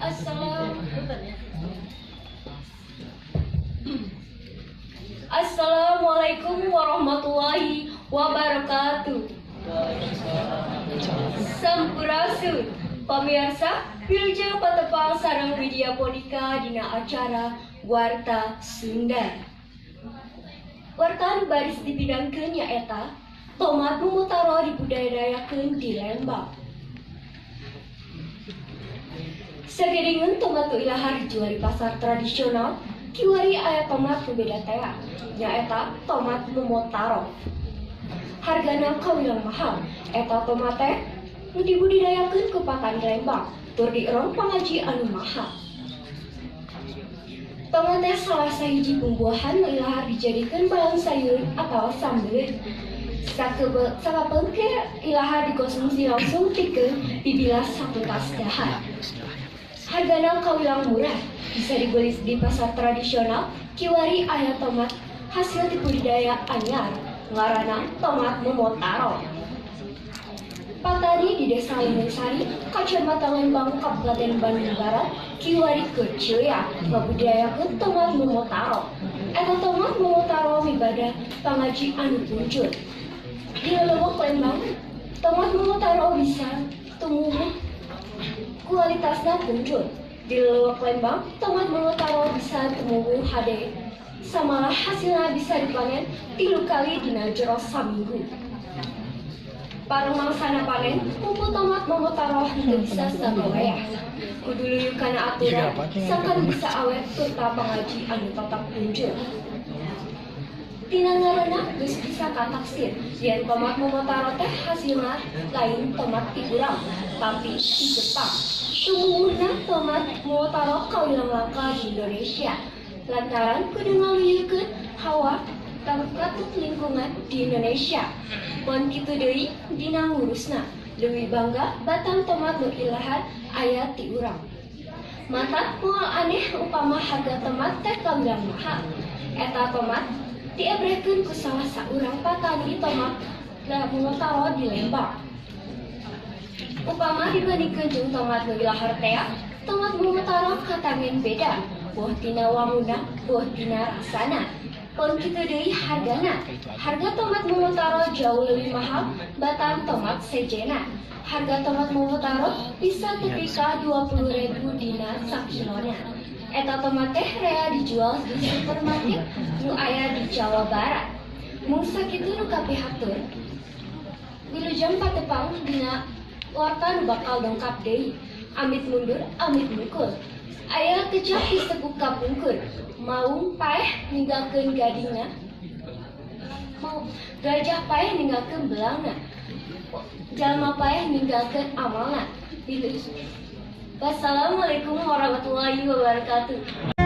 Assalam. Assalamualaikum warahmatullahi wabarakatuh. Sampurasun. Pemirsa, wilujeng patepang sareng Widya Ponika dina acara Warta Sunda. Warta nu baris dipidangkeun nyaeta tomat Momotaro dibudidayakeun di Lembang. Sagedengeun tomat nu ilahar dijual di pasar tradisional, kiwari aya tomat nu beda tea, nyaeta tomat Momotaro. Hargana kawilang mahal, eta tomat teh nu dibudidayakeun ku patani Lembang, tur dierong pangaji anu mahal. Tomat teh salah sahiji bumbuahan nu ilahar dijadikeun balang sayur atawa sambeleun. Sakapeung ilahar dikonsumsi langsung pikeun bibilas satutas dahar. Hargana kawilang murah, bisa dibeli di pasar tradisional, kiwari aya tomat hasil dibudidaya anyar, ngaranna tomat Momotaro. Patani di Desa Lemengsari, Kacamatan Lembang, Kabupaten Bandung Barat, kiwari keceya ngabudidayakeun tomat Momotaro. Eta tomat Momotaro mibada pangaji anu punjul. Di lelewek Lembang, tomat Momotaro bisa tumuwuh kualitasna punjul. Di lelewek Lembang, tomat Momotaro bisa tumuwuh hade. Samalah hasilna bisa dipanen 3 kali dina jero saminggu. Para mangsana panen, kumpul tomat Momotaro henteu bisa sagoreah. Kudu luyuh kana aturan, sangkan bisa awet turta pangaji anu tetep punjul. Tina ngaranna geus bisa kataksir yen tomat Momotaro teh hasilna lain tomat ti urang, tapi ti Jepang. Tumuwuhna tomat Momotaro kawilang langka di Indonesia. Lantaran kudu ngaluyuhkeun hawa katut lingkungan di Indonesia. Pon kitu deui dina ngurusna, leuwih bangga batang tomat nu ilahar aya ti urang. Matak moal aneh upama harga tomat teh kawilang mahal. Eta tomat diebrehkeun ku salah saurang patani tomat Momotaro di Lembang. Upama dibandingkeun jeung tomat nu ilahar tea, tomat Momotaro katangen beda, boh tina wanguna, boh tina rasana. Pon kitu deui hargana. Harga tomat Momotaro jauh lebih mahal batang tomat sejena. Harga tomat Momotaro bisa tepi ka 20.000 dina sakilona. Eta tomat teh rea dijual di supermarket nu aya di Jawa Barat. Mung sakitu nu kapihatur. Wilujeng patepang dina warta nu bakal dongkap deui. Amit mundur, amit mungkur. Aya kecap disebut kapungkur. Maung paeh ninggalkeun gadingna. Mau gajah paeh ninggalkeun belangna. Jalma paeh ninggalkeun amalna. Wassalamualaikum warahmatullahi wabarakatuh.